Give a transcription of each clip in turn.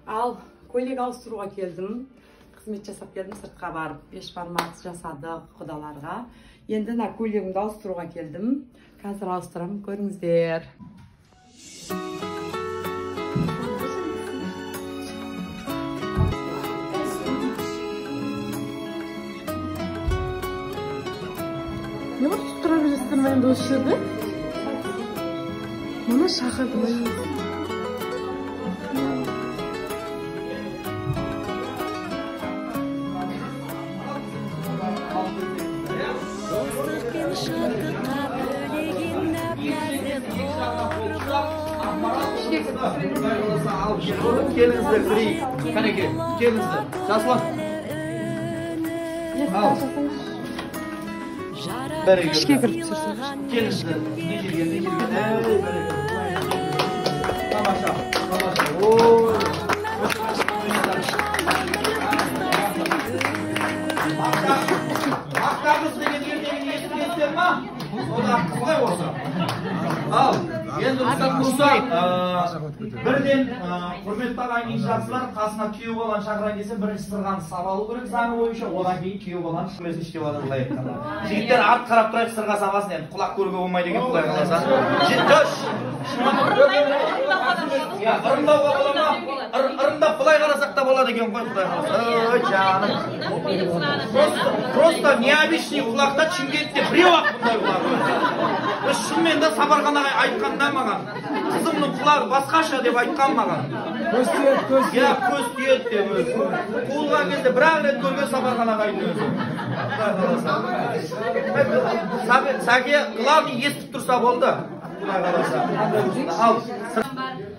Ал көйлек ауыстыруға келдім. Қызмет жасап келдім, сыртқа барып бешбармақ жасадық құдаларға. Енді мына көйлегімді ауыстыруға келдім. Қазір ауыстырамын, көріңіздер. Не болып тұра бересіздер ме енді осы жерде? Мұны шақырды ма? Келіңіздер, кірейік. Қанеке, келіңіздер. Жасұлан. Ал. Ішке кіріп түсірсеңші. Келіңіздер. Не келген, не келген. Ей, бәрекелді. Тамаша, тамаша. Ой. Ақтақыз деген ертегіні естігенсіздер ма? Сол ақ қыз ғой осы. Ал, енді рұқсат болса, бірден құрметті ағайын жақсылар, қасына күйеу баланы шақырған кезде бірінші сырғаны сап алу керек заңы бойынша, одан кейін күйеу баланы өзі ішке алады былай айтқанда. Жігіттер арт қарап тұрайық, сырға салмасын, енді құлақ көруге болмайды екен, құдай қаласа. Ырымдауға бола ма? Ырымдап былай қарасақ та болады екен ғой, құдай қаласа. Ой, жаным. Просто необычный құлақта Шымкентте біреу-ақ бұндай құлақ. Шынымен де Сапархан ағай айтқан да маған. Қызымның құлағы басқаша деп айтқан маған. Көз тиеді, көз тиеді. Иә, көз тиеді деп өзі. Туылған кезде бір-ақ рет көрген Сапархан ағайдың өзі. Құдай қаласа. Сәке, главный естіп тұрса болды. Құдай қаласа. Ал.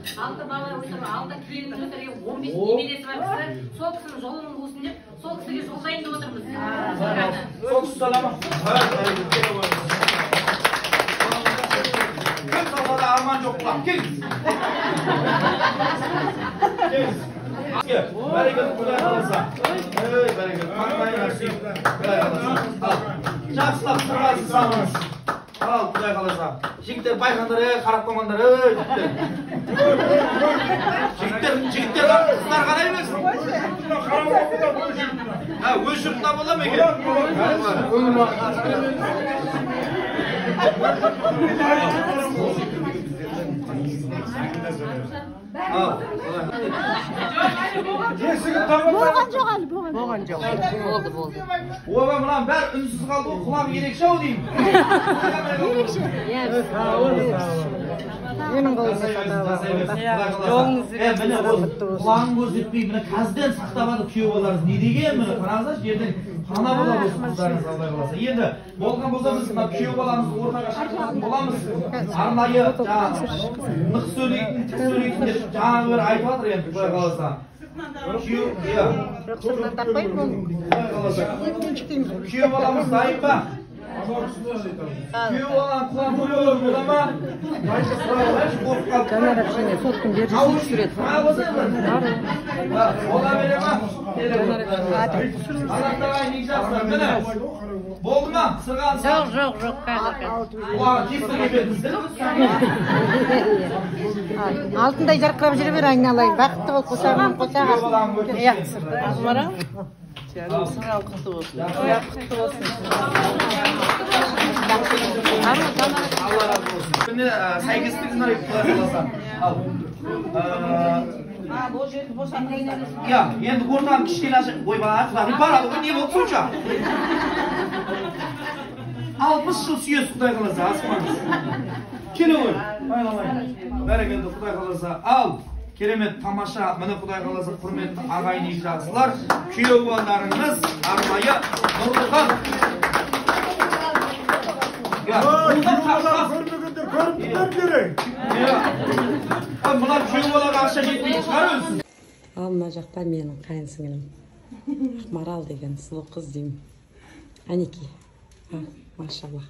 6 бала өсіріп, 6 келін өсірген, 15 немересі бар кісі, сол кісінің жолының болсын деп, сол кісіге жолдайын деп отырмыз. Сол кісі сала ма? Кім салса да арман жоқ құлақ. Келіңіз. Келіңіз. Бәрекелді, құдай қаласа. Ей, бәрекелді. Маңдайыңа сүйіп, құдай қаласа. Ал, жақсылап сырғасын салыңыз. Ал, құдай қаласа. Жігіттер байқаңдар, ей, қарап қалмаңдар, ей, жігіттер. Жігіттер, жігіттер, қыздар қарай берсін. Өз жұртына бола ма екен? Болған жоқ әлі, болған жоқ. Болды, болды. Ойбай, мынаның бәрі үнсіз қалды ғой, құлағы ерекше ау деймін. Ерекше. Менің қолымда. Жолыңыз міне құлағын көрсетпей, міне қазден сақтап алып күйеу балаларыңыз не деген, міне қараңыздаршы, ертең пана болады осы қыздарыңыз, Алла қаласа. Енді болған болса біз мына күйеу баламызды ортаға шақыратын боламыз. Арнайы жаңағы нық сөйлейтін, тік сөйлейтін деп жаңағы бір айтып жатыр енді, Құдай қаласа. Күйеу, иә. Құдай қаласа. Күйеу баламыз дайын ба? Күйеу баланың құлағын көріп бола ма? Жанар әпшене сотканы беріп түсіреді. Бола бере ма? Міне. Болды ма? Сырған Жоқ, жоқ, жоқ, қазір. Құлағы кесірге бердіңіздер. Алтындай жарқырап жүре бер айналайын. Бақытты бол, қосағың қосақ. Иә. Ақмарал, сырғал құтты болсын. Құтты болсын. Алла разы болсын. Міне сәйкестік сұрайық, құдай қаласа. Ал. Иә, енді ортаны кішкене ашық. Ойбай, құдай барады ғой, не болды сонша? 60 жыл сүйесіз, құдай қаласа, асықпаңыз. Келе ғой, айналайын. Бәрекелді, құдай қаласа. Ал, керемет, тамаша, міне құдай қаласа, құрметті ағайын игі жақсылар, күйеу балдарыңыз арнайы Нұрлыхан. Көрмегендер көріп керек. Мына күйеу балаға ақша жетпейтін шығар өзі. Ал мына жақта менің қайын сіңілім Ақмарал деген сұлу қыз деймін. Әнекей, машаллах.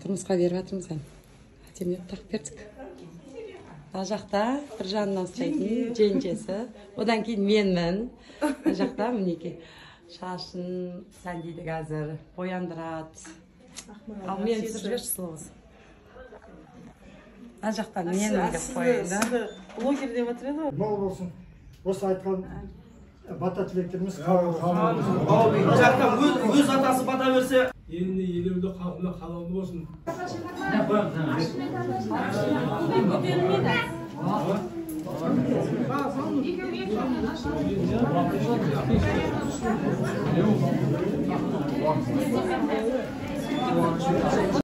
Тұрмысқа беріп жатырмыз ән. Әтемдеп тағып бердік. Мына жақта бір жанынан ұстайтын жеңгесі. Одан кейін менмін. Мына жақта мінекей шашын сәндейді қазір, бояндырады. Ал мені түсіріп жіберші, сұлу қыз. Мына жақта менмін деп қояйын да. Сізді блогер деп жатыр еді ғой. Мол болсын. Осы айтқан бата тілектеріміз қабыл болсын. Әумин. Жақтан өз атасы бата берсе. Еліне елеулі, халқына қалаулы болсын.